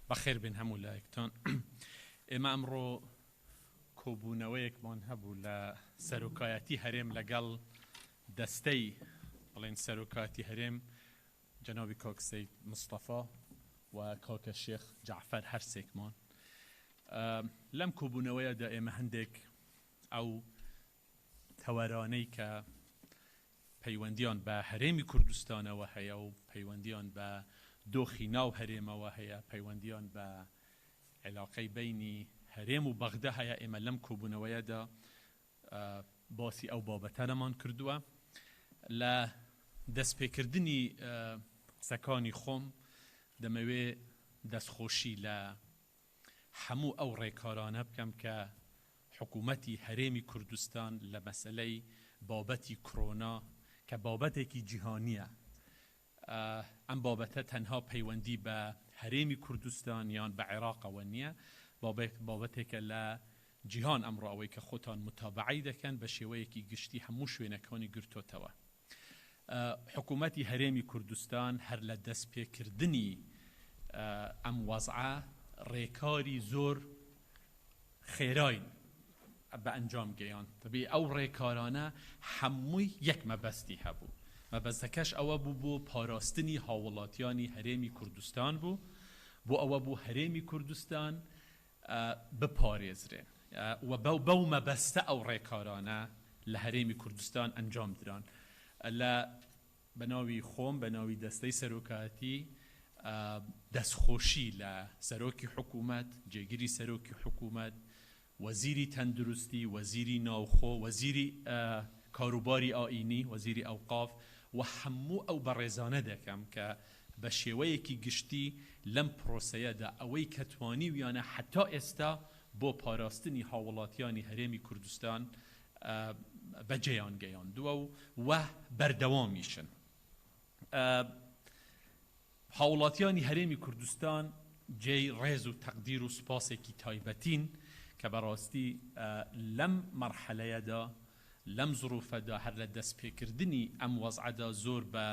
بەخێر بێن هەموو لایەکتان. ئێمە ئەمڕۆ کۆبوونەوەیەکمان هەبوو لە سەرۆکایەتی هەرێم لەگەڵ دەستەی بڵێن سەرۆکایەتی هەرێم جەنابی کاک سەید مستەفا و کاکە شێخ جەعفەر هەرسێکمان. لەم کۆبوونەوەیەدا ئێمە هەندێک ئەو تەوەرانەی کە پەیوەندیان بە هەرێمی کوردستانەوە هەیە و پەیوەندیان بە دۆخی ناو هەرێمەوە هەیە، پەیوەندیان بە عیلاقەی بەینی هەرێم و بەغدا هەیە، ئێمە لەم کۆبوونەوەیەدا باسی ئەو بابەتانەمان کردووە. لە دەستپێکردنی قسەکانی خۆم دەمەوێ دەستخۆشی لە هەموو ئەو ڕێکارانە بکەم کە حکوومەتی هەرێمی کوردستان لە مەسەلەی بابەتی کرۆنا کە بابەتێکی جیهانییە، ئەم بابەتە تەنها پەیوەندی بە هەرێمی کوردستان یان بە عێراقەوە نییە، بابەتێکە لە جیهان ئەمڕۆ ئەوەی کە خۆتان موتابەعەی دەکەن بە شێوەیەکی گشتی هەموو شوێنەکانی گرتۆتەوە. حکوومەتی هەرێمی کوردستان هەر لە دەستپێکردنی ئەم وەزعە ڕێکاری زۆر خێرای بە ئەنجام گەیاند. تەبیعی ئەو ڕێکارانە هەمووی یەک مەبەستی هەبوو، مەبەستەکەش ئەوە بوو بۆ پاراستنی هاووڵاتیانی هەرێمی کوردستان بوو، بۆ ئەوە بوو هەرێمی کوردستان بپارێزرێن و بەو مەبەستە ئەو ڕێکارانە لە هەرێمی کوردستان ئەنجام دران. لە بە ناوی خۆم، بە ناوی دەستەی سەرۆکایەتی دەستخۆشی لە سەرۆکی حکوومەت، جێگری سەرۆکی حکوومەت، وەزیری تەندروستی، وەزیری ناوخۆ، وەزیری کاروباری ئایینی، وەزیری ئەوقاف و هەموو ئەو بەڕێزانە دەکەم کە بە شێوەیەکی گشتی لەم پرۆسەیەدا ئەوەی کە توانیویانە هەتا ئێستا بۆ پاراستنی هاووڵاتیانی هەرێمی کوردستان بەجێیان گەیاندووە و و بەردەوامیشن. هاووڵاتیانی هەرێمی کوردستان جێی ڕێز و تەقدیر و سوپاسێکی تایبەتین کە بەڕاستی لەم مەرحەلەیەدا، لەم زروفەدا، هەر لە دەستپێکردنی ئەم وەزعەدا زۆر بە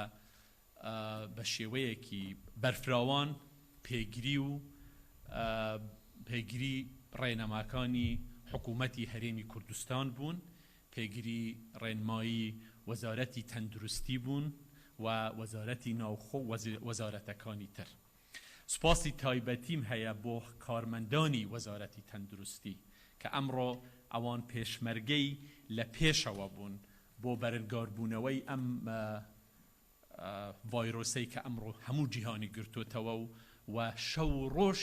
بە شێوەیەکی بەرفراوان پێگری و پێگری ڕێنماکانی حکوومەتی هەرێمی کوردستان بوون، پێگری ڕێنمایی وەزارەتی تەندروستی بوون و وەزارەتی ناوخۆ و وەزارەتەکانی تر. سوپاسی تایبەتیم هەیە بۆ کارمەندانی وەزارەتی تەندروستی کە ئەمڕۆ ئەوان پێشمەرگەی لە پێشەوە بوون بۆ بەرنگاربوونەوەی ئەم ڤایرۆسەی کە ئەمڕۆ هەموو جیهانی گرتۆتەوە و و شەو و ڕۆژ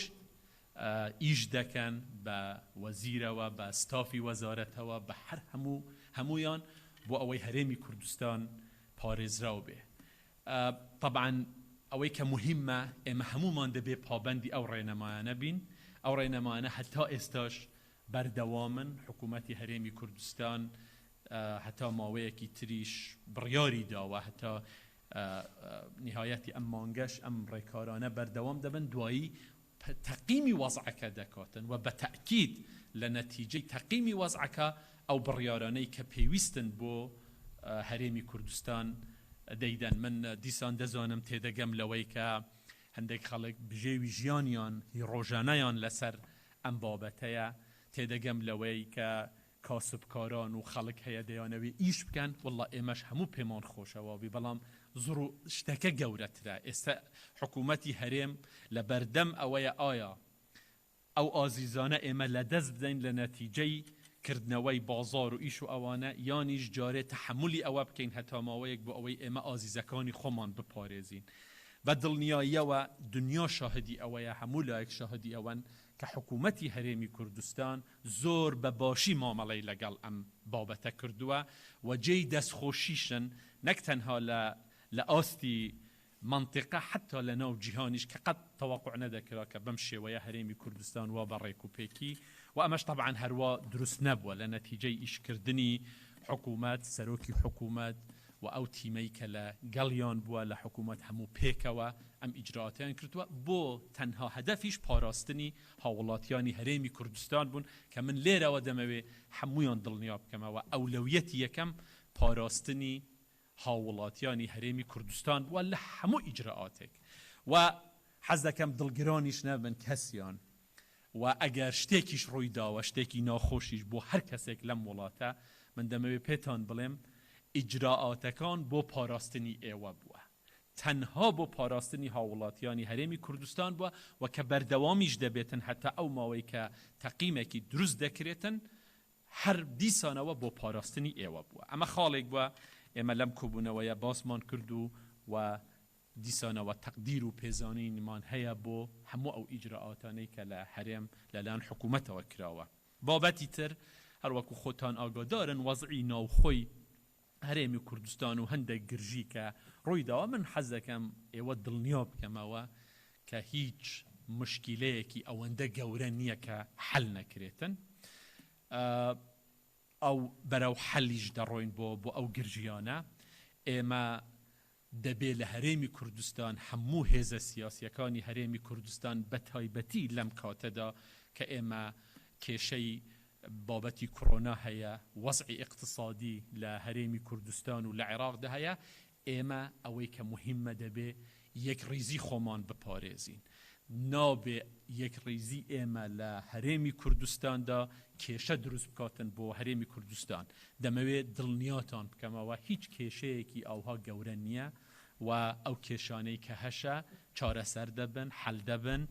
ئیش دەکەن بە وەزیرەوە بە ستافی وەزارەتەوە بە هەر هەموو هەموویان بۆ ئەوەی هەرێمی کوردستان پارێزراو بێ. تەبعەن ئەوەی کە موهیمە ئێمە هەموومان دەبێ پابەندی ئەو ڕێنمایانە بین، ئەو ڕێنمایانە هەتا ئێستاش بەردەوامن، حکوومەتی هەرێمی کوردستان هەتا ماوەیەکی تریش بڕیاری داوە هەتا نیهایەتی ئەم مانگەش ئەم ڕێکارانە بەردەوام دەبن، دوایی تەقیمی وەزعەکە دەکاتن و بە تەئکید لە نەتیجەی تەقیمی وەزعەکە ئەو بڕیارانەی کە پێویستن بۆ هەرێمی کوردستان دەیدەن. من دیسان دەزانم تێدەگەم لەوەی کە هەندێک خەڵک بژێوی ژیانیان هی ڕۆژانەیان لەسەر ئەم بابەتەیە، تێدەگەم لەوەی کە کاسبکاران و خەڵک هەیە دەیانەوێ ئیش بکەن، وەڵا ئێمەش هەموو پێمان خۆشە وابی بەڵام زڕو شتەکە گەورەترە، ئێستا حکومەتی هەرێم لە بەردەم ئەوەیە ئایا ئەو ئازیزانە ئێمە لە دەست بدەین لە نەتیجەی کردنەوەی بازاڕ و ئیش و ئەوانە یانیش جارێ تەحەمولی ئەوە بکەین هەتا ماوەیەک بۆ ئەوەی ئێمە ئازیزەکانی خۆمان بپارێزین. بە دڵنیاییەوە دنیا شاهدی ئەوەیە هەموو لایەک شاهدی ئەوەن کە حکومەتی هەرێمی کوردستان زۆر بە باشی مامەڵەی لەگەڵ ئەم بابەتە کردووە و جێی دەستخۆشیشن نەک تەنها لە لە ئاستی مەنتیقە حەتا لە ناو جیهانیش کە قەت تەوەقوع نەدەکرا کە بەم شێوەیە هەرێمی کوردستان وا بە ڕێک و پێکی و ئەمەش تەبعەن هەروا دروست نەبووە لە نەتیجەی ئیشکردنی حکوومەت، سەرۆکی حکوومەت و ئەو تیمەی کە لە گەڵیان بووە لە حکوومەت هەموو پێکەوە ئەم ئیجرائاتەیان کردووە بۆ تەنها هەدەفیش پاراستنی هاووڵاتیانی هەرێمی کوردستان بوون کە من لێرەوە دەمەوێ هەموویان دڵنیا بکەمەوە ئەولەویەتی یەکەم پاراستنی هاووڵاتیانی هەرێمی کوردستان بووە لە هەموو ئیجرائاتێک و. حەز دەکەم دڵگرانیش نەبن کەسیان و ئەگەر شتێکیش ڕووی داوە، شتێکی ناخۆشیش بۆ هەر کەسێک لەم وڵاتە، من دەمەوێ پێتان بڵێم ئیجرائاتەکان بۆ پاراستنی ئێوە بووە. تەنها بۆ پاراستنی هاووڵاتیانی هەرێمی کوردستان بووە و کە بەردەوامیش دەبێتن هەتا ئەو ماوەی کە تەقیمێکی دروست دەکرێتن هەر دیسانەوە بۆ پاراستنی ئێوە بووە. ئەمە خاڵێک بووە ئێمە لەم کۆبوونەوەیە باسمان کرد و و دیسانەوە تەقدیر و پێزانینمان هەیە بۆ هەموو ئەو ئیجرائاتانەی کە لە هەرێم لەلایەن حکوومەتەوە کراوە. بابەتی تر هەروەکو خۆتان ئاگادارن وەزعی ناوخۆی هەرێمی کوردستان و هەندێک گرژی کە ڕوویداوە من حەز دەکەم ئێوە دڵنیا بکەمەوە کە هیچ مشکیلەیەکی ئەوەندە گەورە نییە کە حەل نەکرێتن ئەو بەرەو حەلیش دەڕۆین بۆ بۆ ئەو گرژیانە ئێمە دەبێ لە هەرێمی کوردستان هەموو هێزە سیاسیەکانی هەرێمی کوردستان بە تایبەتی لەم کاتەدا کە ئێمە کێشەی بابەتی کڕۆنا هەیە، وەزعی ئیقتسادی لە هەرێمی کوردستان و لە عێراقدا هەیە، ئێمە ئەوەی کە موهیمە دەبێ یەکڕیزی خۆمان بپارێزین. نابێ یەکڕیزی ئێمە لە هەرێمی کوردستاندا کێشە دروست بکاتن بۆ هەرێمی کوردستان. دەمەوێ دڵنیاتان بکەمەوە هیچ کێشەیەکی ئاوها گەورە نییە و ئەو کێشانەی کە هەشە چارەسەر دەبن، حەل دەبن.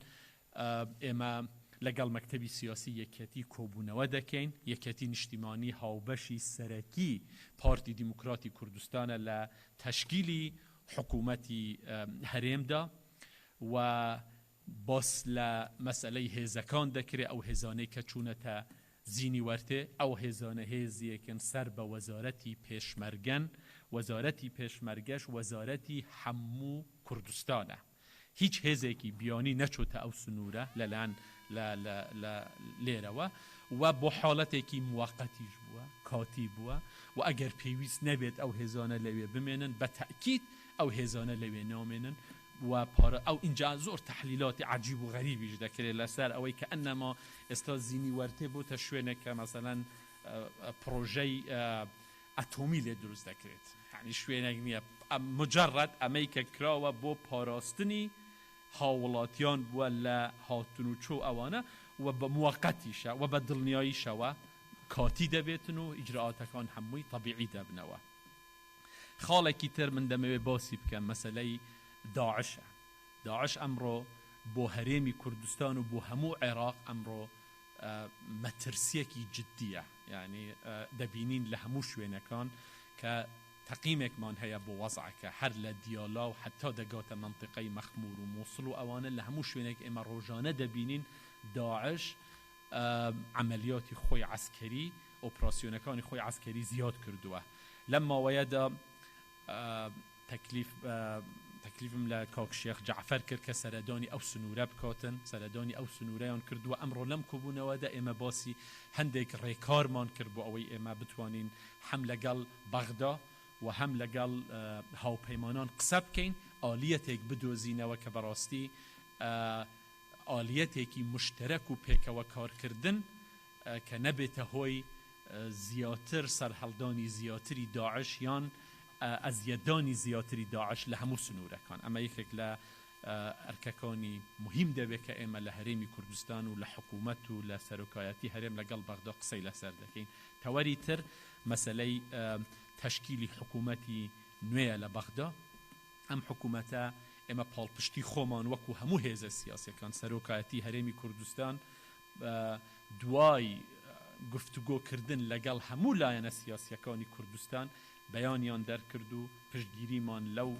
ئێمە لەگەڵ مەکتەبی سیاسی یەکیەتی کۆبوونەوە دەکەین. یەکیەتی نیشتیمانی هاوبەشی سەرەکی پارتی دیموکراتی کوردستانە لە تەشکیلی حکوومەتی هەرێمدا و باس لە مەسەلەی هێزەکان دەکرێ، ئەو هێزانەی کە چوونەتە زینی وەرتێ، ئەو هێزانە هێزێکن سەر بە وەزارەتی پێشمەرگەن، وەزارەتی پێشمەرگەش وەزارەتی هەموو کوردستانە. هیچ هێزێکی بیانی نەچۆتە ئەو سنوورە لەلایەن لە لە لە لێرەوە و بۆ حاڵەتێکی موەقەتیش بووە، کاتی بووە و ئەگەر پێویست نەبێت ئەو هێزانە لەوێ بمێنن بە تەئکید ئەو هێزانە لەوێ نامێنن و پارە ئەو ئینجا زۆر تەحلیلاتی عەجیب و غەریبیش دەکرێت لەسەر ئەوەی کە ئەنەما ئێستا زینی وەرتێ بۆتە شوێنێک کە مەسەلەن پڕۆژەی ئەتۆمی لێ دروست دەکرێت یانی شوێنێک نییە مجرد ئەمەی کە کراوە بۆ پاراستنی هاوڵاتیان بووە لە هاتن و چۆ ئەوانە و بە موەقەتیشە و بە دڵنیاییشەوە کاتی دەبێتن و ئیجرائاتەکان هەمووی تەبیعی دەبنەوە. خاڵێکی تر من دەمەوێت باسی بکەم مەسەلەی داعشە. داعش ئەمڕۆ بۆ هەرێمی کوردستان و بۆ هەموو عێراق ئەمڕۆ مەترسیەکی جدیە. یانی دەبینین لە هەموو شوێنەکان کە تەقیمێکمان هەیە بۆ وەزعەکە هەر لە دیالا و حەتا دەگاتە مەنتیقەی مەخمور و موسڵ و ئەوانە لە هەموو شوێنێک ئێمە ڕۆژانە دەبینین داعش عەمەلیاتی خۆی عەسکەری ئۆپراسیۆنەکانی خۆی عەسکەری زیاد کردووە لەم ماوەیەدا تەکلیف تەکلیفم لە کاک شێخ جەعفەر کرد کە سەردانی ئەو سنوورە بکاتن، سەردانی ئەو سنوورەیان کردووە، ئەمڕۆ لەم کۆبوونەوەدا ئێمە باسی هەندێک ڕێکارمان کرد بۆ ئەوەی ئێمە بتوانین هەم لەگەڵ بەغدا و هەم لەگەڵ هاوپەیمانان قسە بکەین، ئالیەتێک بدۆزینەوە کە بەڕاستی ئالیەتێکی موشتەرەک و پێکەوە کارکردن کە نەبێتە هۆی زیاتر سەرهەڵدانی زیاتری داعش یان ئەزیەتدانی زیاتری داعش لە هەموو سنوورەکان. ئەمە یەکێک لە ئەرکەکانی موهیم دەبێت کە ئێمە لە هەرێمی کوردستان و لە حکوومەت و لە سەرۆکایەتی هەرێم لەگەڵ بەغدا قسەی لەسەر دەکەین. تەوەری تر مەسەلەی تەشکیلی حکوومەتی نوێیە لە بەغدا. ئەم حکوومەتە ئێمە پاڵپشتی خۆمان وەکوو هەموو هێزە سیاسیەکان، سەرۆکایەتی هەرێمی کوردستان دوای گفتوگۆکردن لەگەڵ هەموو لایەنە سیاسییەکانی کوردستان بەیانیان دەرکرد و پشتگیریمان لەو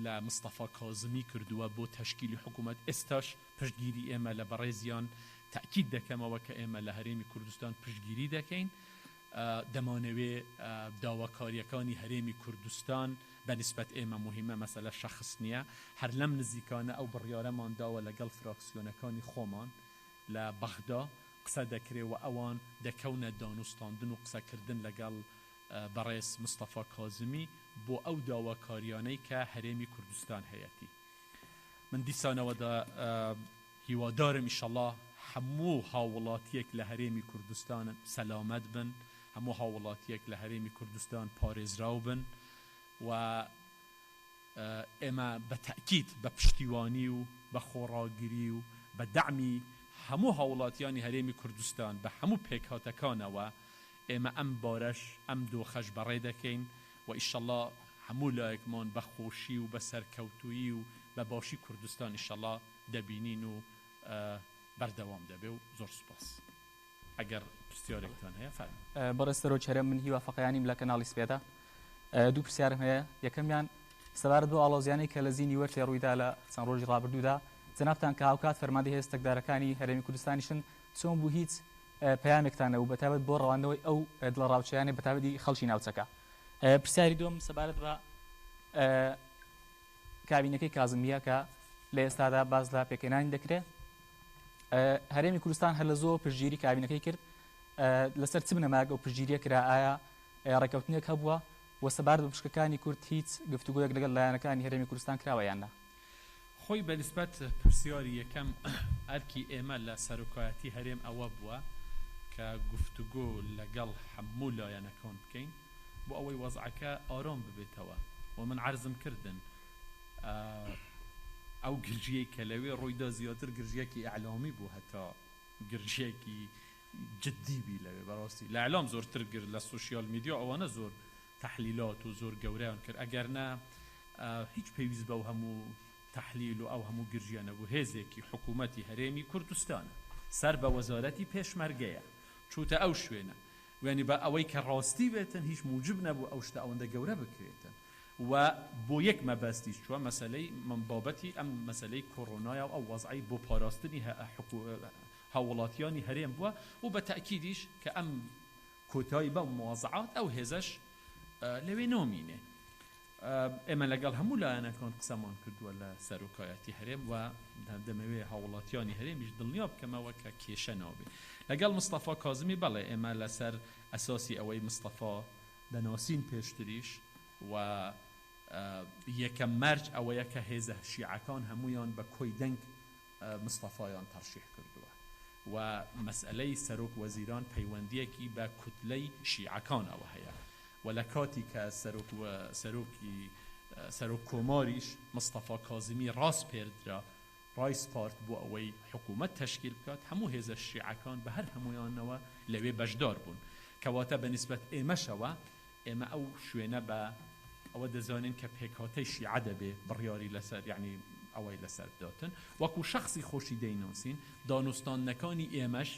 لە مستەفا کازمی کردووە بۆ تەشکیلی حکوومەت، ئێستاش پشتگیری ئێمە لە بەڕێزیان تەئکید دەکەمەوە کە ئێمە لە هەرێمی کوردستان پشتگیری دەکەین. دەمانەوێ داواکارییەکانی هەرێمی کوردستان بە نیسبەت ئێمە موهیمە، مەسەلە شەخس نییە. هەر لەم نزیکانە ئەو بڕیارەمان داوە لەگەڵ فراکسیۆنەکانی خۆمان لە بەغدا قسە دەکرێ و ئەوان دەکەونە دانوستاندن و قسەکردن لەگەڵ بەڕێز مستەفا کازمی بۆ ئەو داواکارییانەی کە هەرێمی کوردستان هەیەتی. من دیسانەوە دە هیوادارم ئیشەڵا هەموو هاووڵاتیەک لە هەرێمی کوردستان سەلامەت بن، هەموو هاووڵاتیەک لە هەرێمی کوردستان پارێزراو بن و. ئێمە بە تەئکید بە پشتیوانی و بە خۆڕاگری و بە دەعمی هەموو هاوڵاتیانی هەرێمی کوردستان بە هەموو پێکهاتەکانەوە ئێمە ئەم بارەش ئەم دۆخەش بەڕێ دەکەین و ئیشەڵا هەموو لایەکمان بە خۆشی و بە سەرکەوتوویی و بە باشی کوردستان ئیشەڵا دەبینین و بەردەوام دەبێ و زۆر سوپاس. ئەگەر پرسیارێکتان هەیە فەرموون. بەڕێز سەرۆکی هەرێم من هیوا فەقیانیم لە کەناڵی سپێدە دوو پرسیارم هەیە یەکەمیان سەبارەت بەو ئاڵۆزیانەی کە لە زینی وەرتێ ڕوویدا لە چەند ڕۆژی ڕابردوودا جەنابتان کە هاوکات فەرماندەی هێزە چەکدارەکانی هەرێمی کوردستانیشن چۆن بوو هیچ پەیامێکتان نەبوو بەتایبەت بۆ ڕەواندنەوەی ئەو دڵەڕاوکێیانەی بەتایبەتی خەڵکی ناوچەکە پرسیاری دووەم سەبارەت بە کابینەکەی کازمیە کە لە ئێستادا باس لە پێکهێنانی دەکرێت هەرێمی کوردستان هەر لە زۆر پشتگیری کابینەکەی کرد لەسەر چ بنەمایەک ئەو پشتگیریە کرا ئایا ڕێککەوتنێک هەبووە و سەبارەت بە پشکەکانی کورد هیچ گفتوگۆیەک لەگەڵ لایەنەکانی هەرێمی کوردستان کراوە یان نا؟ خۆی بە نیسبەت پرسیاری یەکەم ئەرکی ئێمە لە سەرۆکایەتی هەرێم ئەوە بووە کە گفتوگۆ لەگەڵ هەموو لایەنەکان بکەین بۆ ئەوەی وەزعەکە ئارام ببێتەوە و من عەرزم کردن ئەو گرژیەی کە لەوێ ڕوویدا زیاتر گرژیەکی ئیعلامی بوو هەتا گرژیەکی جدی بی لەوێ بەڕاستی لە ئیعلام زۆرتر گر لە سۆشیال میدیا ئەوانە زۆر تەحلیلات و زۆر گەورەیان کرد ئەگەر نا هیچ پێویست بەو هەموو تەحلیل و ئەو هەموو گرژیە نەبوو هێزێکی حکوومەتی هەرێمی کوردستانە سەر بە وەزارەتی پێشمەرگەیە چووتە ئەو شوێنە ویانی بە ئەوەی کە ڕاستی بێتن هیچ موجب نەبوو ئەو شتە ئەوەندە گەورە بکرێتن و بۆ یەک مەبەستیش چووە مەسەلەی بابەتی ئەم مەسەلەی کۆڕۆنایە و ئەو وەزعەی بۆ پاراستنی هاووڵاتیانی هەرێم بووە و بە تەئکیدیش کە ئەم کۆتایی بەم موازعات ئەو هێزەش لەوێ نامینێ. ئێمە لەگەڵ هەموو لایەنەکان قسەمان کردووە لە سەرۆکایەتی هەرێم و دەمەوێ هاووڵاتیانی هەرێمیش دڵنیا بکەمەوە کە کێشە نابێ. لەگەڵ مستەفا کازمی بەڵێ ئێمە لەسەر ئەساسی ئەوەی مستەفا دەناسین پێشتریش و یەکەم مەرج ئەوەیە کە هێزە شیعەکان هەموویان بە کۆی دەنگ مستەفایان تەرشیح کردووە و مەسئەلەی سەرۆک وەزیران پەیوەندییەکی بە کوتلەی شیعەکانەوە هەیە و لە کاتی کە سەرۆک سەرۆکی سەرۆک کۆماریش مستەفا کازمی ڕاسپێردرا ڕایسپارد بۆ ئەوەی حکوومەت تەشکیل بکات، هەموو هێزە شیعەکان بە هەر هەموویانەوە لەوێ بەشدار بوون. کەواتە بە نیسبەت ئێمەشەوە، ئێمە ئەو شوێنە بە ئەوە دەزانین کە پێکهاتەی شیعە دەبێ بڕیاری لەسەر یانی ئەوەی لەسەر بداتن. وەکوو شەخسی خۆشی دەیناسین، دانوستاندنەکانی ئێمەش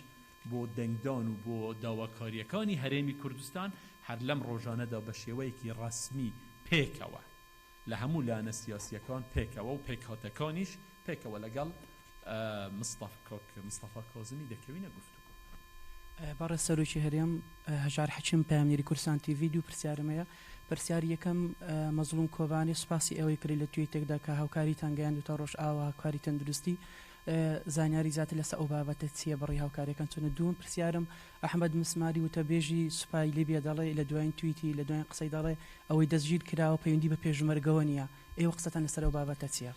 بۆ دەنگدان و بۆ داواکارییەکانی هەرێمی کوردستان هەر لەم ڕۆژانەدا بە شێوەیەکی ڕەسمی پێکەوە لە هەموو لایەنە سیاسییەکان پێکەوە و پێکهاتەکانیش پێکەوە لەگەڵ کاک مستەفا کازمی دەکەوینە گفتوگۆ. بەڕێز سەرۆکی هەرێم، هەژار حەکیم پەیامنێری کوردستان تیڤی، دوو پرسیارم هەیە، پرسیاری یەکەم، مەزڵوم کۆبانێ سوپاسی ئێوەی کرد لە تویتێکدا کە هاوکاریتان گەیاندووتە ڕۆژئاوا، هاوکاری تەندروستی، زانیاری زیاتر لەسەر ئەو بابەتە چییە، بڕی هاوکارییەکان چۆنە؟ دووەم پرسیارم، ئەحمەد مسماری وتەبێژی سوپای لیبیا دەڵێ لە دوایین تویتی، لە دوایین قسەی دەڵێ ئەوەی دەستگیر کراوە پەیوەندی بە پێشمەرگەوە نییە، ئێوە قسەتان لەسەر ئەو بابەتە چییە؟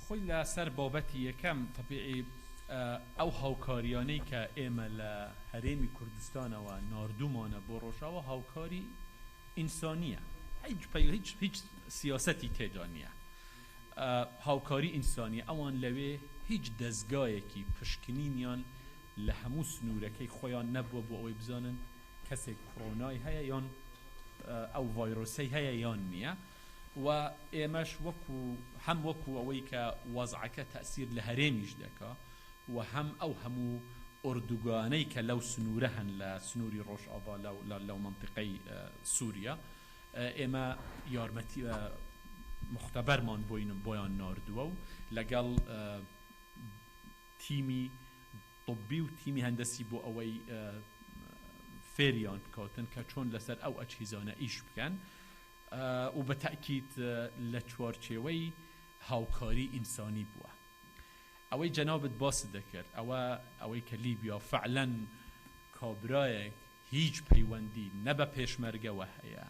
خۆی لە سەر بابەتی یەکەم تەبیعی ئەو هاوکاریانەی کە ئێمە لە هەرێمی کوردستانەوە ناردوومانە بۆ ڕۆژاوا هاوکاری ئینسانییە هیچ هیچ هیچ سیاسەتی تێدا نییە هاوکاری ئینسانیە ئەوان لەوێ هیچ دەزگایەکی پشکنینیان لە هەموو سنوورەکەی خۆیان نەبووە بۆ ئەوەی بزانن کەسێک کۆرۆنای هەیە یان ئەو ڤایرۆسەی هەیە یان نییە و ئێمەش وەکو هەم وەکو ئەوەی کە وەزعەکە تەئسیر لە هەرێمیش دەکا و هەم ئەو هەموو ئۆردوگانەی کە لەو سنوورە هەن لە سنووری ڕۆژاڤا لەو مەنتیقەی سووریا ئێمە یارمەتی موختەبەرمان بۆیان ناردووە و لەگەڵ تیمی طبی و تیمی هەندەسی بۆ ئەوەی فێریان بکاتن کە چۆن لەسەر ئەو ئەجهیزانە ئیش بکەن و بە تەئکید لە چوارچێوەی هاوکاری ئینسانی بووە. ئەوەی جەنابت باست دەکرد ئەوە ئەوەی کە لیبیا فعلەن کابرایەک هیچ پەیوەندی نە بە پێشمەرگەوە هەیە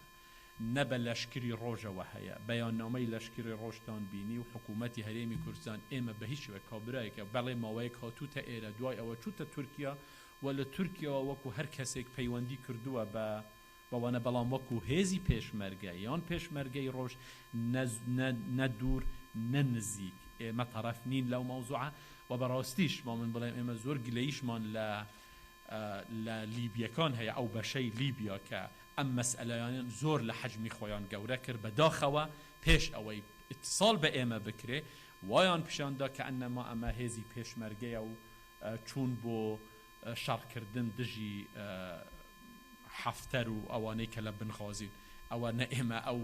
نە بە لەشکری ڕۆژەوە هەیە، بەیاننامەی لەشکری ڕۆژتان بینی و حکوومەتی هەرێمی کوردستان ئێمە بە هیچ شێوەیەک کابرایەکە بەڵێ ماوەیەک هاتووتە ئێرە دوای ئەوە چووتە تورکیا و لە تورکیاوە وەکو هەر کەسێک پەیوەندی کردووە بە. بەوانە بەڵام وەکو هێزی پێشمەرگە یان پێشمەرگەی ڕۆژ نە نە نە دوور نە نزیک ئێمە تەڕەف نین لەو مەوزوعە و بەڕاستیش با من بڵێم ئێمە زۆر گلەییشمان لە لە لیبیەکان هەیە ئەو بەشەی لیبیا کە ئەم مەسئەلەیانیان زۆر لە حەجمی خۆیان گەورە کرد بە داخەوە پێش ئەوەی ئیتساڵ بە ئێمە بکرێ وایان پیشان دا کەئەنەما ئەمە هێزی پێشمەرگەیە و چوون بۆ شەڕکردن دژی حەفتەر و ئەوانەی کە لە بنغازین ئەوە نە ئێمە ئەو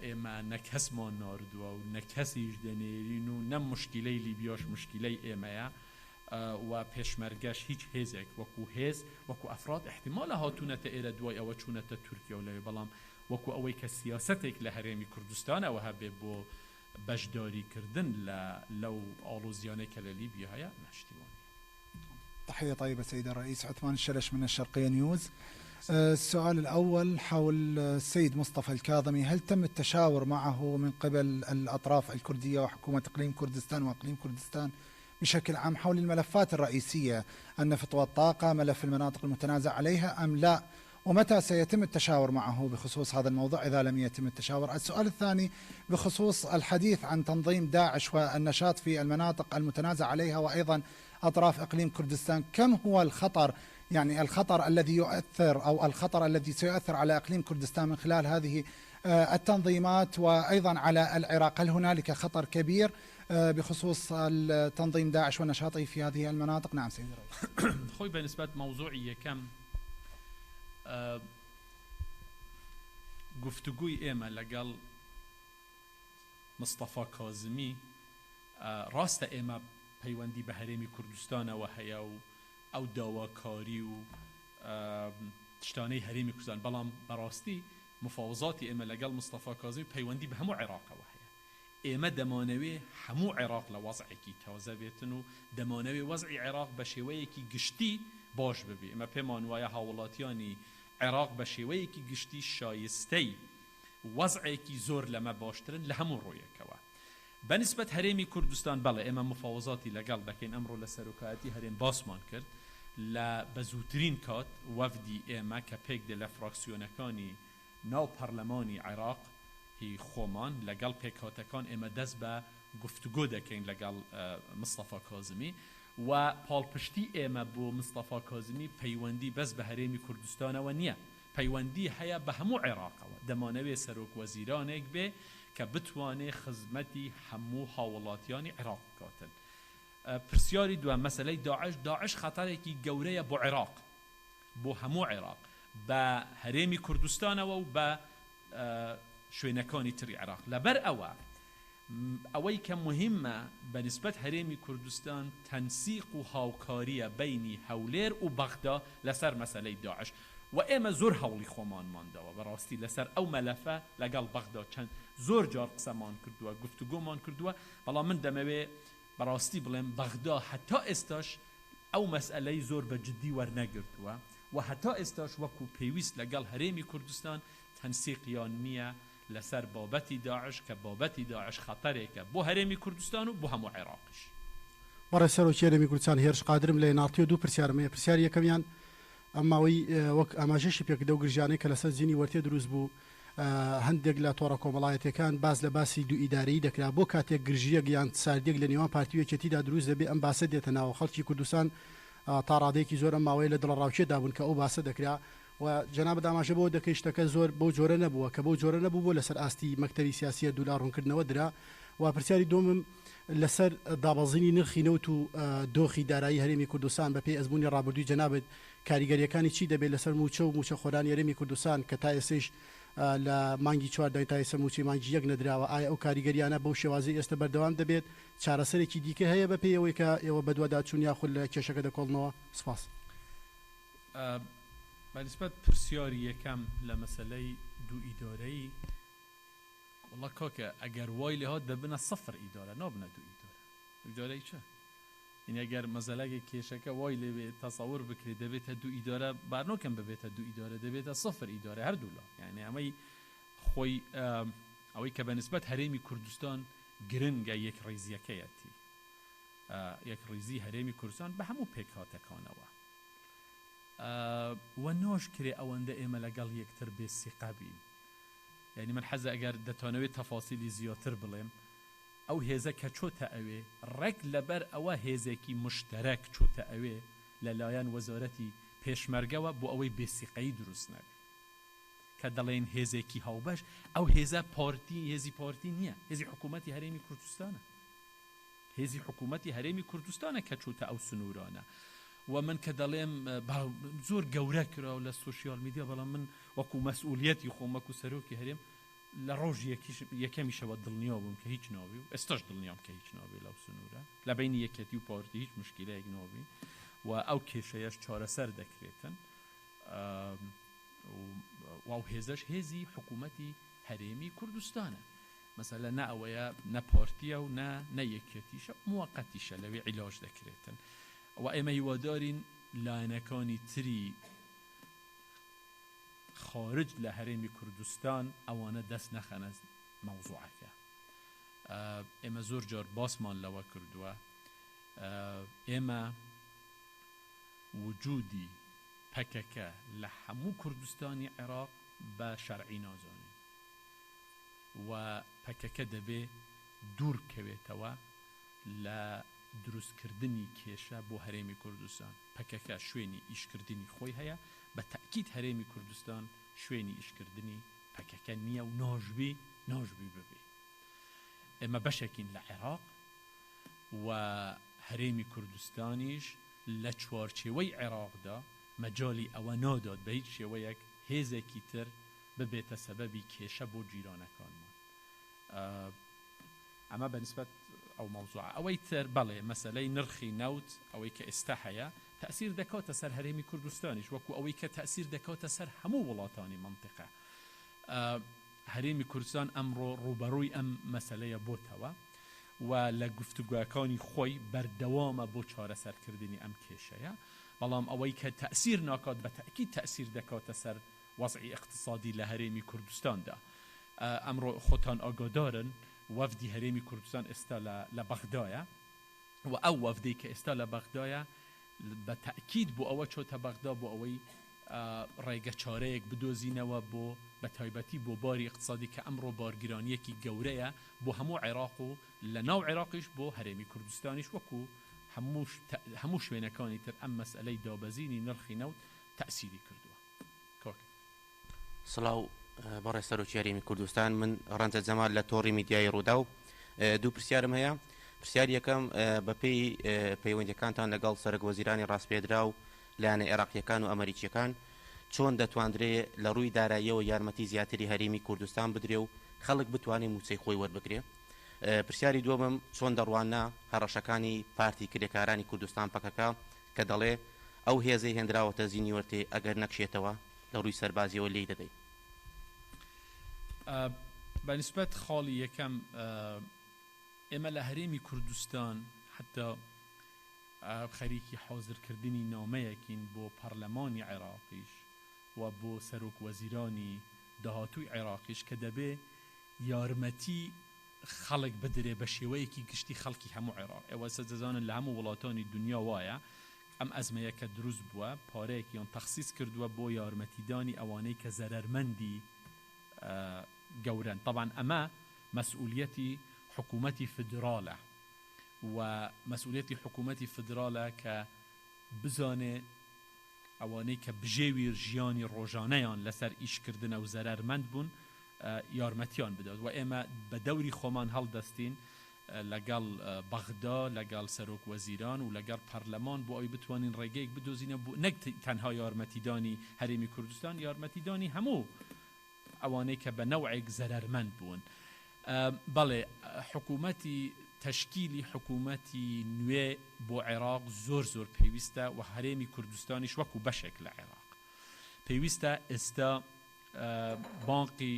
ئێمە نە کەسمان ناردووە و نە کەسیش دەنێرین و نە موشکیلەی لیبیاش موشکیلەی ئێمەیە و پێشمەرگەش هیچ هێزێک وەکو هێز وەکو ئەفراد ئیحتیمالە هاتوونەتە ئێرە دوای ئەوە چوونەتە تورکیا و لەوێ بەڵام وەکو ئەوەی کە سیاسەتێک لە هەرێمی کوردستانەوە هەبێ بۆ بەشداری کردن لە لەو ئاڵۆزیانەی کە لە لیبیا هەیە نا شتی وا نیە. تحية طيبة سيد الرئيس عثمان الشلش من الشرقية نيوز السؤال الأول حول السيد مصطفى الكاظمي هل تم التشاور معه من قبل الأطراف الكردية وحكومة إقليم كردستان وإقليم كردستان بشكل عام حول الملفات الرئيسية النفط والطاقة ملف المناطق المتنازع عليها أم لا ومتى سيتم التشاور معه بخصوص هذا الموضوع إذا لم يتم التشاور؟ السؤال الثاني بخصوص الحديث عن تنظيم داعش والنشاط في المناطق المتنازع عليها وأيضا أطراف إقليم كردستان، كم هو الخطر، يعني الخطر الذي يؤثر أو الخطر الذي سيؤثر على إقليم كردستان من خلال هذه التنظيمات وأيضا على العراق؟ هل هنالك خطر كبير بخصوص تنظيم داعش ونشاطه في هذه المناطق؟ نعم سيدي الرئيس. خۆی بە نسبەت مەوزوعی یەکەم گفتوگۆی ئێمە لەگەڵ مستەفا کازمی ڕاستە ئێمە پەیوەندی بە هەرێمی کوردستانەوە هەیە و ئەو داواکاری و شتانەی هەرێمی کوردستان بەڵام بەڕاستی مفاوزاتی ئێمە لەگەڵ مستەفا کازمی پەیوەندی بە هەموو عێراقەوە هەیە ئێمە دەمانەوێ هەموو عێراق لە وەزعێکی تازە بێتن و دەمانەوێ وەزعی عێراق بە شێوەیەکی گشتی باش ببێ. ئێمە پێمان وایە هاووڵاتیانی عێراق بە شێوەیەکی گشتی شایستەی وەزعێکی زۆر لەمە باشترن لە هەموو ڕوویەکەوە. بە نیسبەت هەرێمی کوردستان بەڵێ ئێمە مفاوەزاتی لەگەڵ دەکەین، ئەمڕۆ لە سەرۆکایەتی هەرێم باسمان کرد لە بە زووترین کات وەفدی ئێمە کە پێک دێ لە فراکسیۆنەکانی ناو پەرلەمانی عێراق هی خۆمان لەگەڵ پێکهاتەکان ئێمە دەست بە گفتوگۆ دەکەین لەگەڵ مستەفا کازمی و پاڵپشتی ئێمە بۆ مستەفا کازمی پەیوەندی بەس بە هەرێمی کوردستانەوە نییە پەیوەندی هەیە بە هەموو عێراقەوە دەمانەوێ سەرۆک وەزیرانێک بێ کە بتوانێ خزمەتی هەموو هاوڵاتیانی عێراق بکاتن. پرسیاری دووەم مەسەلەی داعش، داعش خەتەرێکی گەورەیە بۆ عێراق بۆ هەموو عێراق بە هەرێمی کوردستانەوە و بە شوێنەکانی تری عێراق لەبەر ئەوە ئەوەی کە موهیمە بە نیسبەت هەرێمی کوردستان تەنسیق و هاوکاریە بەینی هەولێر و بەغدا لەسەر مەسەلەی داعش و ئێمە زۆر هەوڵی خۆمانمان داوە بەڕاستی لەسەر ئەو مەلەفە لەگەڵ بەغدا چەند زۆر جار قسەمان کردووە گفتوگۆمان کردووە بەڵام من دەمەوێ بەڕاستی بڵێم بەغدا هەتا ئێستاش ئەو مەسئەلەی زۆر بە جدی وەرنەگرتووە و هەتا ئێستاش وەکو پێویست لەگەڵ هەرێمی کوردستان تەنسیقیان نییە لەسەر بابەتی داعش کە بابەتی داعش خەتەرێکە بۆ هەرێمی کوردستان و بۆ هەموو عێراقیش. بەڕێز سەرۆکی هەرێمی کوردستان هێرش قادرم لە ئێن ئاڕ تیەوە دوو پرسیارم هەیە، پرسیاری یەکەمیان ئەم ماوەی وەک ئاماژەشی پێکرد ئەو گرژیانەی کە لەسەر زینی وەرتێ دروست بوو هەندێک لە تۆڕە کۆمەڵایەتیەکان باس لە باسی دوو ئیدارەیی دەکرا بۆ کاتێک گرژیەک یان ساردیەک لە نێوان پارتی و یەکێتیدا دروست دەبێ ئەم باسە دێتە ناوە خەڵکی کوردستان تا ڕادەیەکی زۆر ئەم ماوەیە لە دڵەڕاوکێدا بوون کە ئەو باسە دەکرا و جەنابت ئاماژە بەوە دەکەی شتەکە زۆر بەو جۆرە نەبووە کە بەو جۆرە نەبوو بۆ لەسەر ئاستی مەکتەبی سیاسی هەردوولا ڕوونکردنەوە درا و پرسیاری دووەمم لەسەر دابەزینی نرخی نەوت و دۆخی دارایی هەرێمی کوردستان بەپێی ئەزموونی ڕابردووی جەنابت کاریگەرییەکانی چی دەبێت لەسەر مووچە و مووچەخۆرانی هەرێمی کوردستان کە تا ئێستەیش لە مانگی چوارداین تا ئێستا مووچەی مانگی یەک نەدراوە ئایا ئەو کاریگەرییانە بەو شێوازەی ئێستە بەردەوام دەبێت چارەسەرێکی دیکە هەیە بەپێی ئەوەی کە ئێوە بەدواداچوون یاخود لە کێشەکە دەکۆڵنەوە؟ سپاس. بە نیسبەت پرسیاری یەکەم لە مەسەلەی دوو ئیدارەیی، وەڵا کاکە ئەگەر وای لێهات دەبنە سفر ئیدارە نابنە دوو ئیدارە. دوو ئیدارەی چ؟ یعنی ئەگەر مەسەلەکە کێشەکە وای لێ بێ تەسەور بکرێ دەبێتە دوو ئیدارە بار ناکەم ببێتە دوو ئیدارە دەبێتە سفر ئیدارە هەردوولا. یعنی ئەمەی خۆی ئەوەی کە بە نیسبەت هەرێمی کوردستان گرنگە یەکڕیزیەکەیەتی. یەکڕیزی هەرێمی کوردستان بە هەموو پێکهاتەکانەوە. و ناشکرێ ئەوەندە ئێمە لەگەڵ یەکتر بێ سیقە بین. یانی من حەزە ئەگەر دەتانەوێ تەفاسیلی زیاتر بڵێم، ئەو هێزە کە چۆتە ئەوێ ڕێک لەبەر ئەوە هێزێکی موشتەرەک چۆتە ئەوێ لە لایەن وەزارەتی پێشمەرگەوە بۆ ئەوەی بێ سیقەیی دروست نەبێ. کە دەڵێین هێزێکی هاوبەش ئەو هێزە پارتی هێزی پارتی نییە، هێزی حکوومەتی هەرێمی کوردستانە. هێزی حکوومەتی هەرێمی کوردستانە کە چۆتە ئەو سنوورانە. و من کە دەڵێم زۆر گەورە کرا لە سۆشیال میدیا بەڵام من وەکوو مەسئولیەتی خۆم وەکوو سەرۆکی هەرێم لە ڕۆژی یەکەمیشەوە دڵنیا بووم کە هیچ نابی و ئێستاش دڵنیام کە هیچ نابی لەو سنوورە لە بەینی یەکێتی و پارتی هیچ مشکیلەیەک نابی و ئەو کێشەیەش چارەسەر دەکرێتن و ئەو هێزەش هێزی حکوومەتی هەرێمی کوردستانە مەسەلە نە ئەوەیە نە پارتیە و نە نە یەکێتیشە موەقەتیشە لەوێ عیلاج دەکرێتن و ئێمە هیوادارین لایەنەکانی تری خارج لە هەرێمی کوردستان ئەوانە دەست نەخەنە مەوزوعەکە. ئێمە زۆر جار باسمان لەوە کردووە ئێمە وجودی پەکەکە لە هەموو کوردستانی عێراق بە شەرعی نازانین و پەکەکە دەبێ دوور بکەوێتەوە لە دروستکردنی کێشە بۆ هەرێمی کوردستان. پەکەکە شوێنی ئیشکردنی خۆی هەیە، بە تەئکید هەرێمی کوردستان شوێنی ئیشکردنی پەکەکە نییە و ناشبی ناشبی ببێ. ئێمە بەشێکین لە عێراق و هەرێمی کوردستانیش لە چوارچێوەی عێراقدا مەجالی ئەوە نادات بە هیچ شێوەیەک هێزێکی تر ببێتە سەبەبی کێشە بۆ جیرانەکانمان. ئەمە بە نسبەت ئەو مەوزوعە. ئەوەی تر بەڵێ مەسەلەی نرخی نەوت ئەوەی کە ئێستا هەیە تەئسیر دەکاتە سەر هەرێمی کوردستانیش وەکو ئەوەی کە تەئسیر دەکاتە سەر هەموو وڵاتانی مەنتیقە. هەرێمی کوردستان ئەمڕۆ ڕووبەڕووی ئەم مەسەلەیە بۆتەوە و لە گفتوگۆکانی خۆی بەردەوامە بۆ چارەسەرکردنی ئەم کێشەیە، بەڵام ئەوەی کە تەئسیر ناکات بە تەئکید تەئسیر دەکاتە سەر وەزعی ئیقتسادی لە هەرێمی کوردستاندا. ئەمڕۆ خۆتان ئاگادارن وەفدی هەرێمی کوردستان ئێستا لە لە بەغدایە و ئەو وەفدەی کە ئێستا لە بەغدایە بە تەئکید بۆ ئەوە چۆتە بەغدا بۆ ئەوەی ڕێگە چارەیەک بدۆزینەوە بۆ بە تایبەتی بۆ باری ئیقتسادی کە ئەمڕۆ بارگرانییەکی گەورەیە بۆ هەموو عێراق و لە ناو عێراقیش بۆ هەرێمی کوردستانیش وەکوو هەموو هەموو شوێنەکانی تر ئەم مەسئەلەی دابەزینی نرخی نەوت تەئسیری کردووە. کاک. سڵاو بەڕێز سەرۆکی هەرێمی کوردستان، من ڕەنجە جەمال لە تۆڕی میدیایی ڕووداو دوو پرسیارم هەیە. پرسیاری یەکەم، بەپێی پەیوەندییەکانتان لەگەڵ سەرەک وەزیرانی ڕاسپێردراو، لایەنە عێراقییەکان و ئەمەریکییەکان، چۆن دەتواندرێ لە ڕووی داراییەوە یارمەتی زیاتری هەرێمی کوردستان بدرێ و خەڵک بتوانێ مووچەی خۆی وەربگرێ؟ پرسیاری دووەمم، چۆن دەڕواننە هەڕەشەکانی پارتی کرێکارانی کوردستان پەکەکە کە دەڵێ ئەو هێزەی هێندراوەتە زینی وەرتێ ئەگەر نەکشێتەوە لە ڕووی سەربازیەوە لێی دەدەین. بە نیسبەت خاڵی یەکەم ئێمە لە هەرێمی کوردستان حەتا خەریکی حازرکردنی نامەیەکین بۆ پەڕلەمانی عێراقیش و بۆ سەرۆک وەزیرانی داهاتووی عێراقیش کە دەبێ یارمەتی خەڵک بدرێ بە شێوەیەکی گشتی خەڵکی هەموو عێراق ئێوە ئێستا دەزانن لە هەموو وڵاتانی دونیا وایە ئەم ئەزمەیە کە دروست بووە پارەیەکیان تەخسیس کردووە بۆ یارمەتیدانی ئەوانەی کە زەرەرمەندی گەورەن تەبعەن ئەمە مەسئولیەتی حکوومەتی فیدرالە و مەسئولیەتی حکوومەتی فیدرالە کە بزانێ ئەوانەی کە بژێوی ژیانی ڕۆژانەیان لەسەر ئیشکردنە و زەرەرمەند بوون یارمەتیان بدات و ئێمە بە دەوری خۆمان هەڵدەستین لەگەڵ بەغدا، لەگەڵ سەرۆک وەزیران و لەگەڵ پەرلەمان بۆ ئەوەی بتوانین ڕێگەیەک بدۆزینەوە بۆ نەک تەنها یارمەتیدانی هەرێمی کوردستان، یارمەتیدانی هەموو ئەوانەی کە بە نەوعێک زەرەرمەند بوون. بەڵێ حکوومەتی تەشکیلی حکوومەتی نوێ بۆ عێراق زۆر زۆر پێویستە و هەرێمی کوردستانیش وەکوو بەشێک لە عێراق پێویستە ئێستا بانقی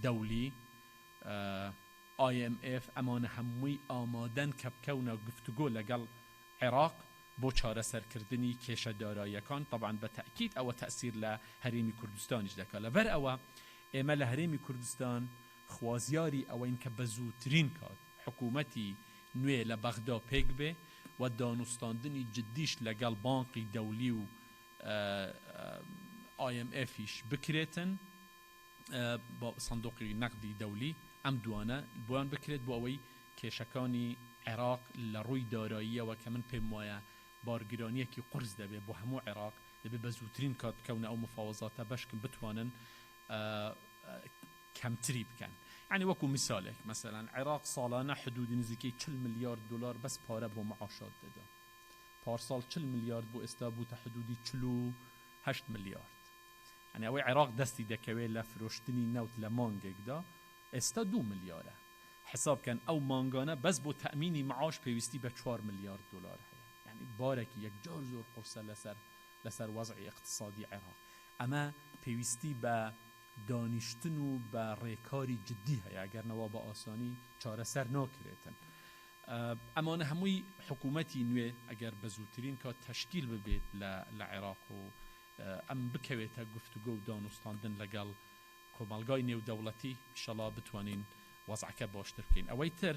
دەولی، IMF، ئەمانە هەمووی ئامادەن کە بکەونە گفتوگۆ لەگەڵ عێراق بۆ چارەسەرکردنی کێشە داراییەکان، تەبعەن بە تەئکید ئەوە تەئسیر لە هەرێمی کوردستانیش دەکات، لەبەر ئەوە ئێمە لە هەرێمی کوردستان خوازیاری ئەوەین کە بە زووترین کات حکوومەتی نوێ لە بەغدا پێک بێ و دانوستاندنی جددیش لەگەڵ بانقی دەولی و. IMF یش بکرێتن بۆ سندوقی نەقدی دەولی ئەم دوانە بۆیان بکرێت بۆ ئەوەی کێشەکانی عێراق لە ڕووی داراییەوە کە من پێم وایە بارگرانیەکی قورس دەبێت بۆ هەموو عێراق دەبێت بە زووترین کات بکەونە ئەو مفاوەزاتە بەشکم بتوانن کەمتری بکەن یانی وەکو میسالێک مەسەلەن عێراق ساڵانە حدودی نزیکەی 40 ملیارد دۆلار بەس پارە بۆ معاشات دەدا پارساڵ 40 ملیارد بۆ ئێستا بووتە حدودی 48 ملیارد یانی ئەوەی عێراق دەستی دەکەوێت لە فرۆشتنی نەوت لە مانگێکدا ئێستا دوو ملیارە حساب کەن ئەو مانگانە بەس بۆ تەئمینی معاش پێویستی بە چوار ملیارد دۆلار هەیە یانی بارێکی یەکجار زۆر قورسە لەسەر لەسەر وەزعی ئیقتسادی عێراق ئەمە پێویستی بە دانیشتن و بە ڕێکاری جدی هەیە گەر نەوا بە ئاسانی چارەسەر ناکرێتن. ئەمانە هەمووی حکوومەتی نوێ ئەگەر بە زووترین کات تەشکیل ببێت لە لە عێراق و ئەم بکەوێتە گفتوگۆ و دانوستاندن لەگەڵ کۆمەڵگای نێودەوڵەتی ئیشەڵا بتوانین وەزعەکە باشتر بکەین. ئەوەی تر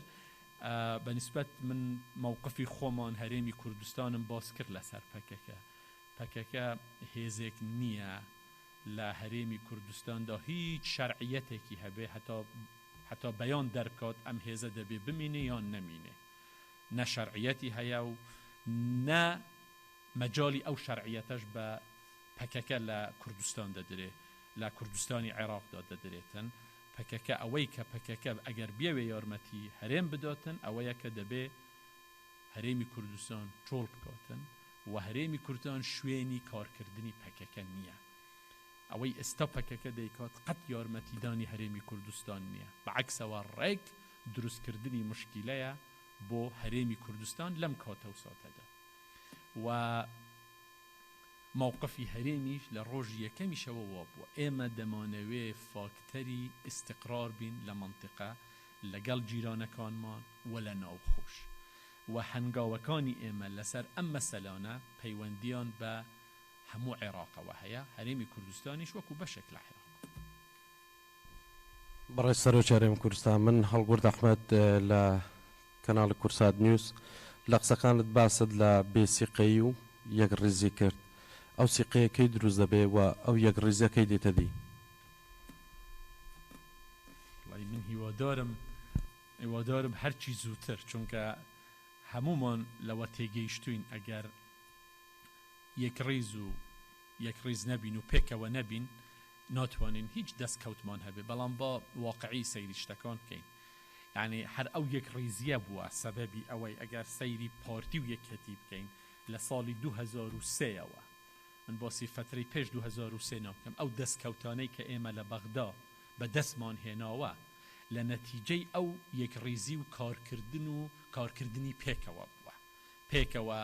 بە نیسبەت من مەوقفی خۆمان هەرێمی کوردستانم باس کرد لەسەر پەکەکە. پەکەکە هێزێک نییە لە هەرێمی کوردستاندا هیچ شەرعیەتێکی هەبێ هەتا هەتا بەیان دەربکات ئەم هێزە دەبێ بمینێ یان نەمینێ. نە شەرعیەتی هەیە و نە مەجالی ئەو شەرعیەتەش بە پەکەکە لە کوردستان دەدرێ لە کوردستانی عێراقدا دەدرێتن. پەکەکە ئەوەی کە پەکەکە ئەگەر بیەوێ یارمەتی هەرێم بداتن ئەوەیە کە دەبێ هەرێمی کوردستان چۆڵ بکاتن و هەرێمی کوردستان شوێنی کارکردنی پەکەکە نییە. ئەوەی ئێستا پەکەکە دەیکات قەت یارمەتیدانی هەرێمی کوردستان نییە، بە عەکسەوە ڕێک دروستکردنی موشکیلەیە بۆ هەرێمی کوردستان لەم کاتە و ساتەدا و مەوقفی هەرێمیش لە ڕۆژی یەکەمیشەوە وابووە. ئێمە دەمانەوێ فاکتەری ئیستیقرار بین لە مەنتیقە لەگەڵ جیرانەکانمان و لە ناوخۆش و هەنگاوەکانی ئێمە لەسەر ئەم مەسەلانە پەیوەندیان بە هەموو عێراقەوە هەیە، هەرێمی کوردستانیش وەکو بەشێک لە عێراق. بەڕێز سەرۆکی هەرێمی کوردستان، من هەڵگورد ئەحمەد لە کەناڵی کوردسات نیوز، لە قسەکانت باست لە بێ سیقەیی و یەکڕیزی کرد، ئەو سیقەیە کەی دروست دەبێ و ئەو یەکڕیزیە کەی دێتە دی؟ وەڵای من هیوادارم هیوادارم هەرچی زووتر، چونکە هەموومان لەوە تێگەیشتووین ئەگەر یەکڕیز و یەکڕیز نەبین و پێکەوە نەبین ناتوانین هیچ دەستکەوتمان هەبێ، بەڵام با واقعی سەیری شتەکان بکەین یانی هەر ئەو یەکڕیزیە بووە سەبەبی ئەوەی ئەگەر سەیری پارتی و یەکێتی بکەین لە ساڵی 2003 ەوە من باسی فەترەی پێش 2003 ناکەم ئەو دەستکەوتانەی کە ئێمە لە بەغدا بە دەستمان هێناوە لە نەتیجەی ئەو یەکڕیزی و کارکردن و کارکردنی پێکەوە بووە پێکەوە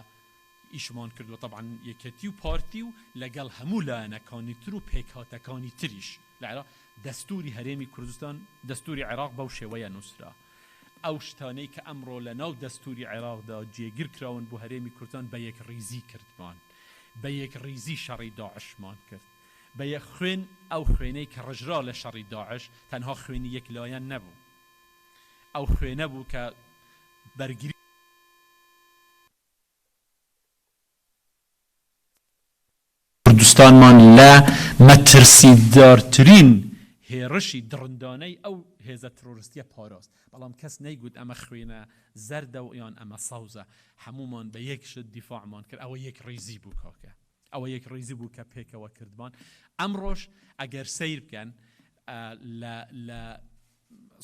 ئیشمان کردووە تەبعەن یەکێتی و پارتی و لەگەڵ هەموو لایەنەکانی تر و پێکهاتەکانی تریش لە عێراق دەستوری هەرێمی کوردستان دەستوری عێراق بەو شێوەیە نووسرا ئەو شتانەی کە ئەمڕۆ لە ناو دەستوری عێراقدا جێگر کراون بۆ هەرێمی کوردستان بە یەکڕیزی کردمان بە یەکڕیزی شەڕی داعشمان کرد بە یەک خوێن ئەو خوێنەی کە ڕژرا لە شەڕی داعش تەنها خوێنی یەک لایەن نەبوو ئەو خوێنە بوو کە بەرگری کوردستانمان لە مەترسیدارترین هێڕشی دڕندانەی ئەو هێزە ترۆرستیە پاراست، بەڵام کەس نەیگوت ئەمە خوێنە زەردە و یان ئەمە سەوزە، هەموومان بە یەک شت دیفاعمان کرد، ئەوە یەکڕیزی بوو کاکە، ئەوە یەکڕیزی بوو کە پێکەوە کردمان، ئەمڕۆش ئەگەر سەیر بکەن لە لە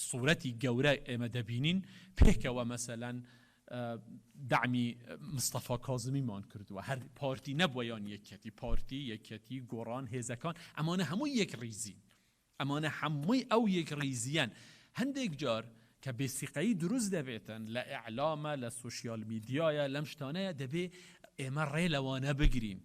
سورەتی گەورە ئێمە دەبینین پێکەوە مەسەلەن دەعمی مستەفا کازمیمان کردووە هەر پارتی نەبووە یان یەکیەتی پارتی یەکیەتی گۆڕان هێزەکان ئەمانە هەمووی یەک ڕیزین ئەمانە هەمووی ئەو یەک ڕیزیان هەندێک جار کە بێسیقەیی دروست دەبێتن لە ئیعلامە لە سۆشیال میدیایە لەم شتانەیە دەبێ ئێمە ڕێ لەوانە بگرین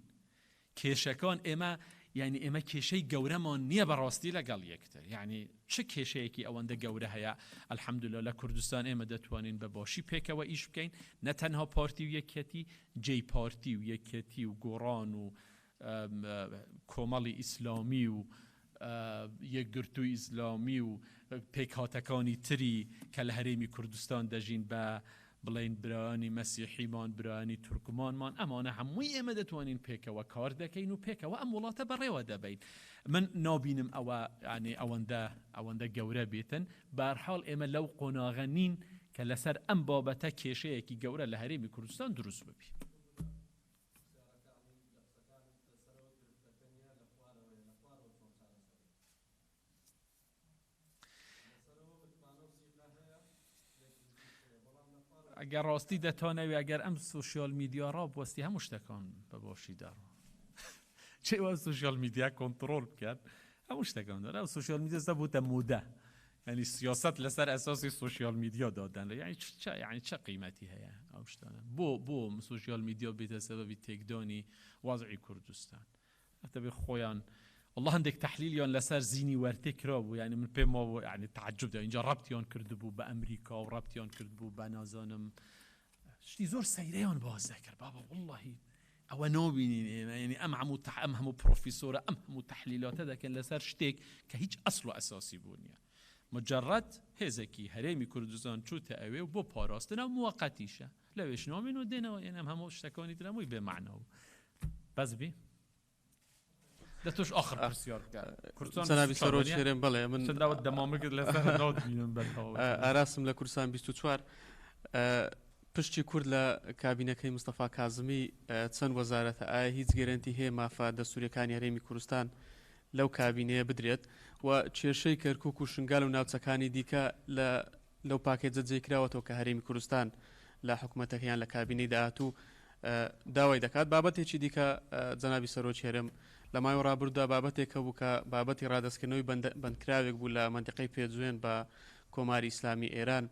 کێشەکان ئێمە یانی ئێمە کێشەی گەورەمان نییە بەڕاستی لەگەڵ یەکتر یانی چ کێشەیەکی ئەوەندە گەورە هەیە الحمدللە لە کوردستان ئێمە دەتوانین بە باشی پێکەوە ئیش بکەین نە تەنها پارتی و یەکیەتی جێی پارتی و یەکیەتی و گۆڕان و کۆمەڵی ئیسلامی و یەکگرتووی ئیسلامی و پێکهاتەکانی تری کە لە هەرێمی کوردستان دەژین بە. بڵێین برایانی مەسیحیمان، برایانی تورکمانمان، ئەمانە هەمووی ئێمە دەتوانین پێکەوە کار دەکەین و پێکەوە ئەم وڵاتە بەڕێوە دەبەین. من نابینم ئەوە یانی ئەوەندە ئەوەندە گەورە بێتن. بەهەرحاڵ ئێمە لەو قۆناغە نین کە لەسەر ئەم بابەتە کێشەیەکی گەورە لە هەرێمی کوردستان دروست ببی. ئەگەر ڕاستی دەتانەوێ ئەگەر ئەم سوسیال میدیا ڕابوەستی هەموو شتەکان بە باشی دەڕۆ چێ ئەو سوسیال میدیا کۆنتڕۆڵ بکات هەموو شتەکان دەڕۆ ئەو سوسیال میدیا ئێستا بووتە مودە یعنی سیاست لەسەر ئەساسی سوسیال میدیا دادەنرێ یعنی چ یعنی چ قیمەتی هەیە ئەو شتانە بۆ بۆ سوسیال میدیا بێتە سەبەبی تێکدانی وەزعی کوردستان دەبێ خۆیان واللە هەندێک تەحلیلیان لەسەر زینی وەرتێ کرابوو یعنی من پێم وابوو یعنی تەعجب دە اینجا ڕەبتیان کردبوو بە ئەمریکا و ڕەبتیان کردبوو بە نازانم شتی زۆر سەیرەیان باس دەکرد بابا واللهی ئەوە نابینین ئێمە یعنی ئەم هەموو تح ئەم هەموو پرۆفیسۆرە ئەم هەموو تەحلیلاتە دەکەن لەسەر شتێک کە هیچ ئەسڵ و ئەساسی بوو نییە مجرد هێزێکی هەرێمی کوردستان چووتە ئەوێ و بۆ پاراستنە و موەقەتیشە لەوێش نامێن و دێنەوە ئێنەم هەموو شتەکانی تر هەمووی بێ مەعنا بوو بەس بی دە تۆش ئاخر پرسیار بکە کوردستان جەنابی 24 سەرۆکی نییە؟ هەرێم بەڵێ من چەند داوت دەمامکت لەسەر ناتبینم بە تەواوەتی. ئاراسم لە کوردستان 24 پشکی کورد لە کابینەکەی مستەفا کازمی چەند وەزارەتە ئایا هیچ گەرەنتی هەیە مافە دەستوریەکانی هەرێمی کوردستان لەو کابینەیە بدرێت و کێشەی کەرکوک و شنگال و ناوچەکانی دیکە لە لەو پاکێجە جێی کراوەتەوە کە هەرێمی کوردستان لە حکومەتەکە یان لە کابینەی داهاتوو داوای دەکات. بابەتێکی دیکە جەنابی سەرۆکی هەرێم لە ماوەی ڕابردوودا بابەتێک هەبوو کە بابەتی ڕادەستکردنەوەی بەندکراوێک بوو لە مەنتیقەی پێنجوێن بە کۆماری ئیسلامی ئێران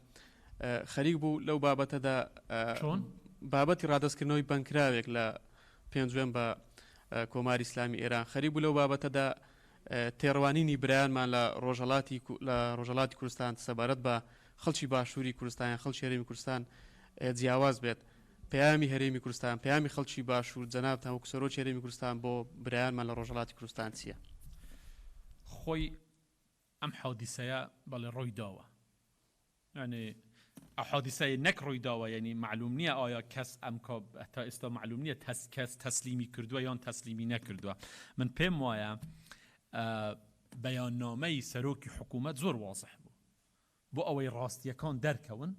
خەریک بوو لەو بابەتەدا چۆن؟ بابەتی ڕادەستکردنەوەی بەندکراوێک لە پێنجوێن بە کۆماری ئیسلامی ئێران خەریک بوو لەو بابەتەدا تێڕوانینی برایانمان لە ڕۆژهەڵاتی لە ڕۆژهەڵاتی کوردستان سەبارەت بە خەڵکی باشووری کوردستان یان خەڵکی هەرێمی کوردستان جیاواز بێت. پەیامی هەرێمی کوردستان، پەیامی خەڵکی باشوور، جەنابتان وەکو سەرۆکی هەرێمی کوردستان بۆ برایانمان لە ڕۆژهەڵاتی کوردستان چییە؟ خۆی ئەم حادیسەیە بەڵێ ڕووی داوە. یانی ئەو حادیسەی نەک ڕووی داوە یانی مەعلوم نییە ئایا کەس ئەم کا تا ئێستا مەعلوم نییە تەس کەس تەسلیمی کردووە یان تەسلیمی نەکردووە من پێم وایە بەیاننامەی سەرۆکی حکوومەت زۆر وازح بوو بۆ ئەوەی ڕاستیەکان دەرکەون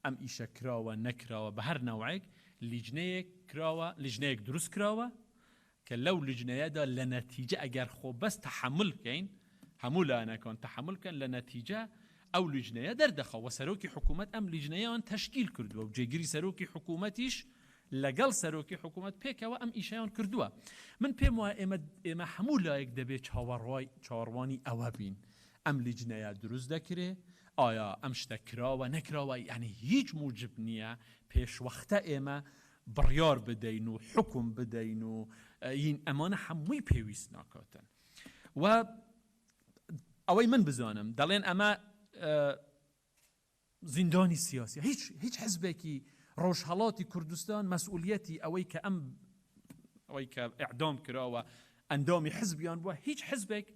ئەم ئیشە کراوە نەکراوە بە هەر نەوعێک لیجنەیەک کراوە لیجنەیەک دروست کراوە کە لەو لجنەیەدا لە نەتیجە ئەگەر خۆ بەس تەحەمول بکەین هەموو لایەنەکان تەحەمول بکەن لە نەتیجە ئەو لجنەیە دەردەخا وە سەرۆکی حکوومەت ئەم لیجنەیان تەشکیل کردووە و جێگری سەرۆکی حکوومەتیش لەگەڵ سەرۆکی حکوومەت پێکەوە ئەم ئیشەیان کردووە من پێم وایە ئێمە ئێمە هەموو لایەک دەبێ چاوەڕوای چاوەڕوانی ئەوە بین ئەم لیجنەیە دروست دەکرێ ئایا ئەم شتە کراوە نەکراوە یانی هیچ موجب نییە پێشوەختە ئێمە بڕیار بدەین و حوکم بدەین و ین ئەمانە هەمووی پێویست ناکاتن و ئەوەی من بزانم دەڵێن ئەمە زیندانی سیاسی هیچ هیچ حزبێکی ڕۆژهەڵاتی کوردستان مەسئولیەتی ئەوەی کە ئەم ئەوەی کە ئەعدام کراوە ئەندامی حزبیان بووە هیچ حزبێک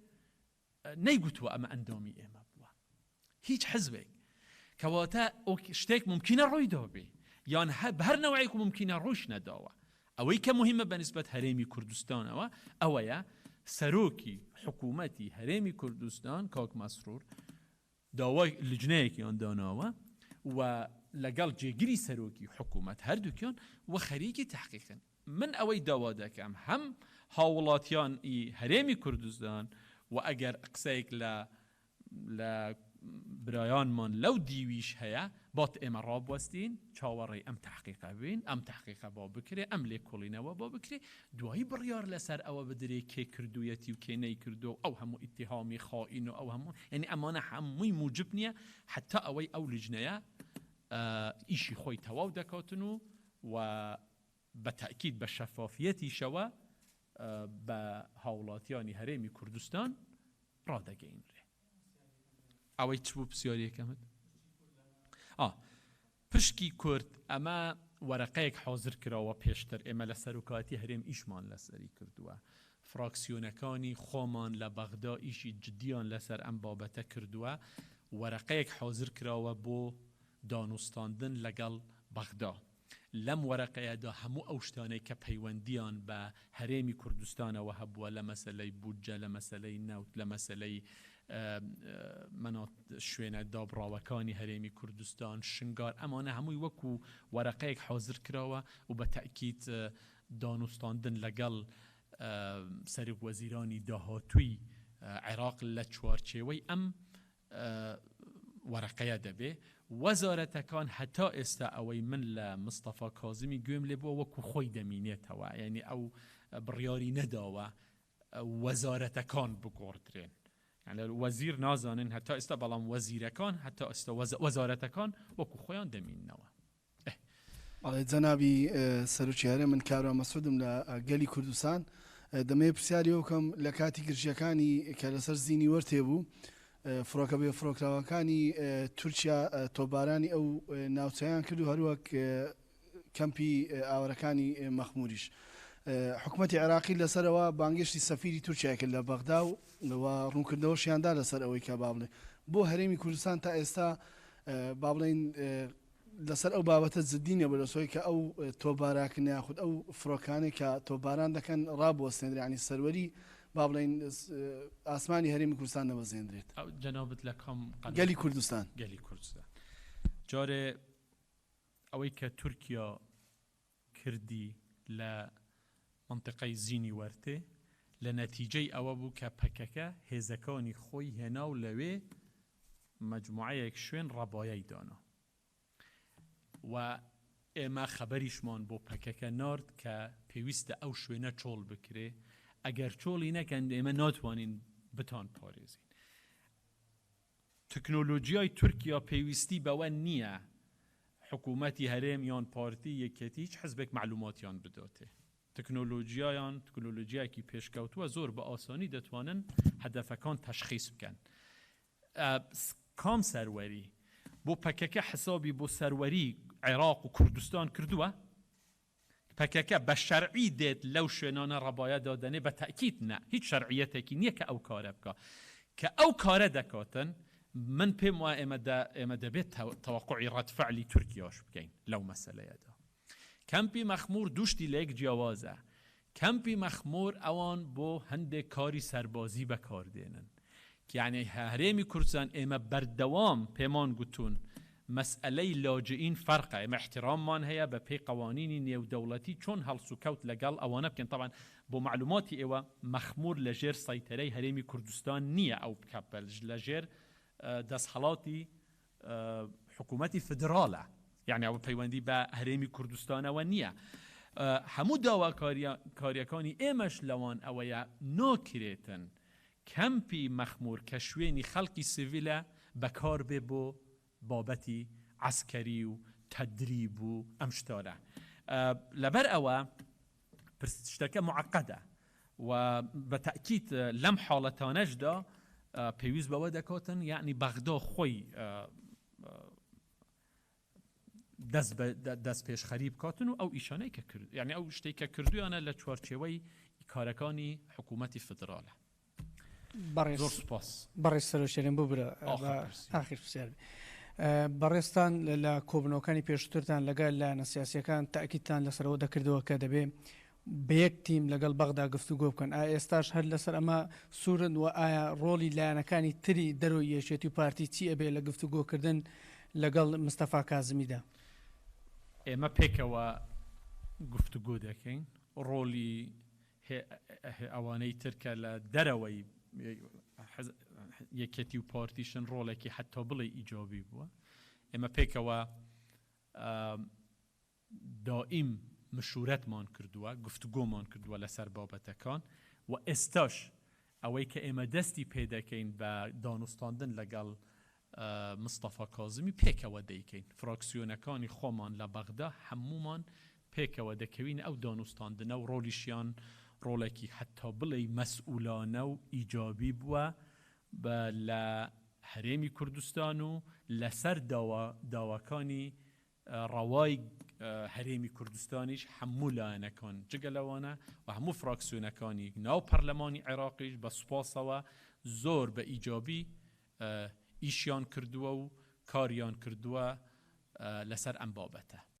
نەیگوتووە ئەمە ئەندامی ئێمە بووە هیچ حزبێک کەواتە شتێک ممکنە ڕووی دابێ یان هەر نەوعێک ممکنە ڕووش نەداوە ئەوەی کە مهمە بە نسبەت هەرێمی کوردستانەوە ئەوەیە سەرۆکی حکوومەتی هەرێمی کوردستان کاک مەسرور داوای لجنەیەکیان داناوە و لەگەڵ جێگری سەرۆکی حکوومەت هەردووکیان و خەریکی تحقیقن من ئەوەی داوا دەکەم هەم هاووڵاتیان ی هەرێمی کوردستان و ئەگەر قسەیەک لە لە برایانمان لەو دیویش هەیە بات ئێمە ڕابوەستین چاوەڕێی ئەم تەحقیقە بین ئەم تەحقیقە با بکرێ ئەم لێکۆڵینەوە با بکرێ دوایی بڕیار لەسەر ئەوە بدرێ کێ کردوویەتی و کێ نەیکردووە و ئەو هەموو ئیتیهامی خائین و ئەو هەموو یانی ئەمانە هەمووی موجب نییە حەتا ئەوەی ئەو لیجنەیە ئیشی خۆی تەواو دەکاتن و و بە تەئکید بە شەفافیەتیشەوە بە هاوڵاتیانی هەرێمی کوردستان ڕادەگەینرێ. ئەوەی چ بوو پرسیاریەکەمت؟ ئا پشکی کورد ئەمە وەرەقەیەک حازر کراوە پێشتر ئێمە لە سەرۆکایەتی هەرێم ئیشمان لەسەری کردووە فراکسیۆنەکانی خۆمان لە بەغدا ئیشی جدیان لەسەر ئەم بابەتە کردووە وەرەقەیەک حازر کراوە بۆ دانوستاندن لەگەڵ. بەغدا. لەم وەرەقەیەدا هەموو ئەو شتانەی کە پەیوەندییان بە هەرێمی کوردستانەوە هەبووە لە مەسەلەی بودجە، لە مەسەلەی نەوت، لە مەسەلەی مەنات شوێنە دابڕاوەکانی هەرێمی کوردستان، شنگار، ئەمانە هەمووی وەکو وەرەقەیەک حازر کراوە و بە تەئکید دانوستاندن لەگەڵ سەرۆک وەزیرانی داهاتووی عێراق لە چوارچێوەی ئەم وەرەقەیە دەبێ. وەزارەتەکان هەتا ئێستا ئەوەی من لە مستەفا کازمی گوێم لێ بووە وەکو خۆی دەمینێتەوە، یانی ئەو بڕیاری نەداوە وەزارەتەکان بگۆڕدرێن. یانی وەزیر نازانن هەتا ئێستا، بەڵام وەزیرەکان هەتا ئێستا وەزارەتەکان وەکو خۆیان دەمیننەوە. بەڵێ جەنابی سەرۆکی هەرێم من کاروان مەسعودم لە گەلی کوردستان دەمەوێت پرسیاری ئەوە بکەم لە کاتی گرژیەکانی کە لەسەر زینی وەرتێ بوو فڕۆکە بێ فڕۆکراوەکانی تورکیا تۆپبارانی ئەو ناوچەیان کرد و هەروەک کەمپی ئاوارەکانی مەخموریش حکومەتی عێراقی لەسەرەوە بانگێشتی سەفیری تورکیای کرد لە بەغدا و ڕوونکردنەوەشیان دا لەسەر ئەوەی کە با بڵێ بۆ هەرێمی کوردستان تا ئێستا با بڵێین لەسەر ئەو بابەتە جدی نەبوو لەسەر کە ئەو تۆپباراکردنە یاخود ئەو فڕۆکانەی کە تۆپباران دەکەن ڕابوەستێنرێت یانی سەروەری با بڵێین ئاسمانی هەرێمی کوردستان نەبەزێنرێت. جەنابت لە کام قەنات؟ گەلی کوردستان. گەلی کوردستان. جارێ ئەوەی کە تورکیا کردی لە مەنتیقەی زینی وەرتێ لە نەتیجەی ئەوە بوو کە پەکەکە هێزەکانی خۆی هێنا و لەوێ مەجموعەیەک شوێن ڕەبایەی دانا و ئێمە خەبەریشمان بۆ پەکەکە نارد کە پێویستە ئەو شوێنە چۆڵ بکرێ، ئەگەر چۆڵی نەکەن ئێمە ناتوانین بتان پارێزین. تەکنۆلۆجیای تورکیا پێویستی بەوە نییە حکوومەتی هەرێم یان پارتی، یەکێتی هیچ حزبێک مەعلوماتیان بداتێ. تەکنۆلۆجیایان تەکنۆلۆجیایەکی پێشکەوتووە زۆر بە ئاسانی دەتوانن هەدەفەکان تەشخیس بکەن. کام سەروەری؟ بۆ پەکەکە حسابی بۆ سەروەری عێراق و کوردستان کردووە؟ پەکەکە بە شەرعی دێت لەو شوێنانە ڕەبایە دادەنێ؟ بە تەئکید نا، هیچ شەرعیەتێکی نیە کە ئەو کارە بکا. کە ئەو کارە دەکاتن من پێم وایە ئێمە ئێمە دەبێت تەوەقوعی ڕەد فعلی تورکیاش بکەین لەو مەسەلەیەدا. کەمپی مەخمور دوو شتی لەیەک جیاوازە. کەمپی مەخمور ئەوان بۆ هەندێک کاری سەربازی بەکاردێنن. یانی هەرێمی کوردستان ئێمە بەردەوام پێمان گوتوون مەسئەلەی لاجئین فەرقە، ئێمە ئیحتیراممان هەیە بە پێی قەوانینی نێودەوڵەتی چۆن هەڵسوکەوت لەگەڵ ئەوانە بکەین، تەبعەن بۆ مەعلوماتی ئێوە مەخمور لە ژێر سەیتەرەی هەرێمی کوردستان نییە ئەو کەمپە لە ژێر دەسهەڵاتی حکوومەتی فیدراڵە یعنی ئەوە پەیوەندی بە هەرێمی کوردستانەوە نییە. هەموو داواکاریەکانی ئێمەش لەوان ئەوەیە ناکرێتن کەمپی مەخمور کە شوێنی خەڵکی سڤیلە بەکار بێ بۆ بابەتی عەسکەری و تەدریب و ئەم شتانە لەبەر ئەوە پرس شتەکە معقدە و بە تەئکید لەم حاڵەتانەشدا پێویست بەوە دەکاتن یەعنی بەغدا خۆی دەست بە دەست پێشخەری بکاتن و ئەو ئیشانەی کە کرد یعنی ئەو شتێک کە کردویانە لە چوارچێوەی کارەکانی حکوومەتی فدرالە بەڕێز زۆر سوپاس. بەڕێز سەرۆک هەرێم ببورە ئاخر بە پرسیار. ئاخر پرسیار بێ. بەڕێزتان لە کۆبوونەوەکانی پێشووترتان لەگەل لایەنە سیاسییەکان تەئکیدتان لەسەر ئەوە دەکردەوە کە دەبێ بە یەک تیم لەگەڵ بەغدا گفتوگۆ بکەن، ئایا ئێستاش هەر لەسەر ئەمە سوورن و ئایا ڕۆڵی لایەنەکانی تری دەرەوەی یەکێتی و پارتی چی ئەبێ لە گفتوگۆکردن لەگەڵ مستەفا کازمیدا؟ ئێمە پێکەوە گفتوگۆ دەکەین، ڕۆڵی ئەوانەی تر کە لە دەرەوەی یەکێتی و پارتیشن ڕۆڵێکی حەتا بڵێی ئیجابی بووە، ئێمە پێکەوە دائیم مشورەتمان کردووە، گفتوگۆمان کردووە لەسەر بابەتەکان و ئێستاش ئەوەی کە ئێمە دەستی پێدەکەین بە دانوستاندن لەگەڵ مستەفا کازمی پێکەوە دەیکەین، فراکسیۆنەکانی خۆمان لە بەغدا هەموومان پێکەوە دەکەوینە ئەو دانوستاندنە و ڕۆڵیشیان ڕۆڵێکی حەتا بڵێی مەسئولانە و ئیجابی بووە بە لە هەرێمی کوردستان و لەسەر داوا داواکانی ڕەوای هەرێمی کوردستانیش هەموو لایەنەکان جگە لەوانە و هەموو فراکسیۆنەکانی ناو پەرلەمانی عێراقیش بە سوپاسەوە زۆر بە ئیجابی ئیشیان کردووە و کاریان کردووە لەسەر ئەم بابەتە.